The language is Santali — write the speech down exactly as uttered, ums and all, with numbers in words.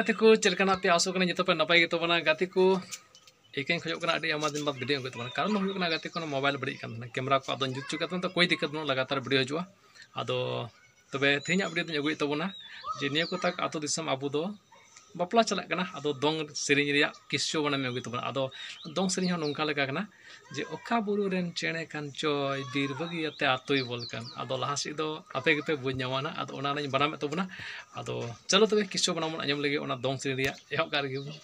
ᱜᱟᱛᱮ ᱠᱚ, ᱪᱮᱫ ᱞᱮᱠᱟ ᱢᱮᱱᱟᱜ ᱯᱮᱭᱟ? ᱟᱥᱚᱜ ᱠᱟᱱᱟ ᱡᱚᱛᱚ ᱯᱮ ᱱᱟᱯᱟᱭ ᱜᱮ ᱛᱟᱵᱚᱱᱟ᱾ ᱜᱟᱛᱮ ᱠᱚ, ᱤᱠᱟᱹᱧ ᱠᱷᱚᱡᱚᱜ ᱠᱟᱱᱟ ᱟᱹᱰᱤ ᱟᱭᱢᱟ ᱫᱤᱱ ᱵᱟᱫᱽ ᱵᱷᱤᱰᱤᱭᱳ ᱟᱹᱜᱩᱭ ᱛᱟᱵᱚᱱᱟ᱾ ᱠᱟᱨᱚᱱ ᱫᱚ ᱦᱩᱭᱩᱜ ᱠᱟᱱᱟ, ᱜᱟᱛᱮ ᱠᱚ, ᱚᱱᱟ ᱢᱳᱵᱟᱭᱤᱞ ᱵᱟᱹᱲᱤᱡ ᱠᱟᱱ ᱛᱟᱦᱮᱱᱟ, ᱠᱮᱢᱮᱨᱟ ᱠᱚ ᱟᱫᱚ ᱡᱩᱛ ᱪᱩ ᱠᱟᱛᱮ ᱛᱚ ᱠᱳᱭ ᱫᱤᱠᱠᱟᱛ ᱵᱟᱹᱱᱩᱜᱼᱟ, ᱞᱟᱜᱟᱛᱟᱨ ᱵᱷᱤᱰᱤᱭᱳ ᱦᱤᱡᱩᱜᱼᱟ᱾ ᱟᱫᱚ ᱛᱚᱵᱮ ᱛᱮᱦᱮᱧᱟᱜ ᱵᱷᱤᱰᱤᱭᱳ ᱫᱚᱧ ᱟᱹᱜᱩᱭᱮᱫ ᱛᱟᱵᱚᱱᱟ ᱡᱮ ᱱᱤᱭᱟᱹ ᱠᱚ ᱛᱟᱠ ᱟᱛᱳ ᱫᱤᱥᱚᱢ ᱟᱵᱚ ᱫᱚ ᱵᱟᱯᱞᱟ ᱪᱟᱞᱟᱜ ᱠᱟᱱᱟ, ᱟᱫᱚ ᱫᱚᱝ ᱥᱮᱨᱮᱧ ᱨᱮᱭᱟᱜ ᱠᱤᱥᱥᱟᱹ ᱵᱚᱱᱟᱢ ᱟᱹᱜᱩᱭ ᱛᱟᱵᱚᱱᱟ᱾ ᱟᱫᱚ ᱫᱚᱝ ᱥᱮᱨᱮᱧ ᱦᱚᱸ ᱱᱚᱝᱠᱟ ᱞᱮᱠᱟ ᱠᱟᱱᱟ ᱡᱮ ᱚᱠᱟ ᱵᱩᱨᱩ ᱨᱮᱱ ᱪᱮᱬᱮ ᱠᱟᱱ ᱪᱚᱭ, ᱵᱤᱨ ᱵᱟᱹᱜᱤᱭᱟᱛᱮ ᱟᱛᱳᱭ ᱵᱚᱞ ᱠᱟᱱ᱾ ᱟᱫᱚ ᱞᱟᱦᱟ ᱥᱮᱫ ᱫᱚ ᱟᱯᱮ ᱜᱮᱯᱮ ᱵᱩᱡᱽ ᱧᱟᱢᱟ ᱱᱟᱜ, ᱟᱫᱚ ᱚᱱᱟ ᱞᱤᱧ ᱵᱟᱱᱟᱢᱮᱫ ᱛᱟᱵᱚᱱᱟ᱾ ᱟᱫᱚ ᱪᱚᱞᱚ ᱛᱚᱵᱮ ᱠᱤᱥᱥᱟᱹ ᱵᱚᱱᱟᱢ ᱵᱚᱱ ᱟᱸᱡᱚᱢ ᱞᱮᱜᱮ ᱚᱱᱟ ᱫᱚᱝ ᱥᱮᱨᱮᱧ ᱨᱮᱭᱟᱜ ᱮᱦᱚᱵ ᱠᱟᱜ ᱨᱮᱜᱮ ᱵᱚᱱ᱾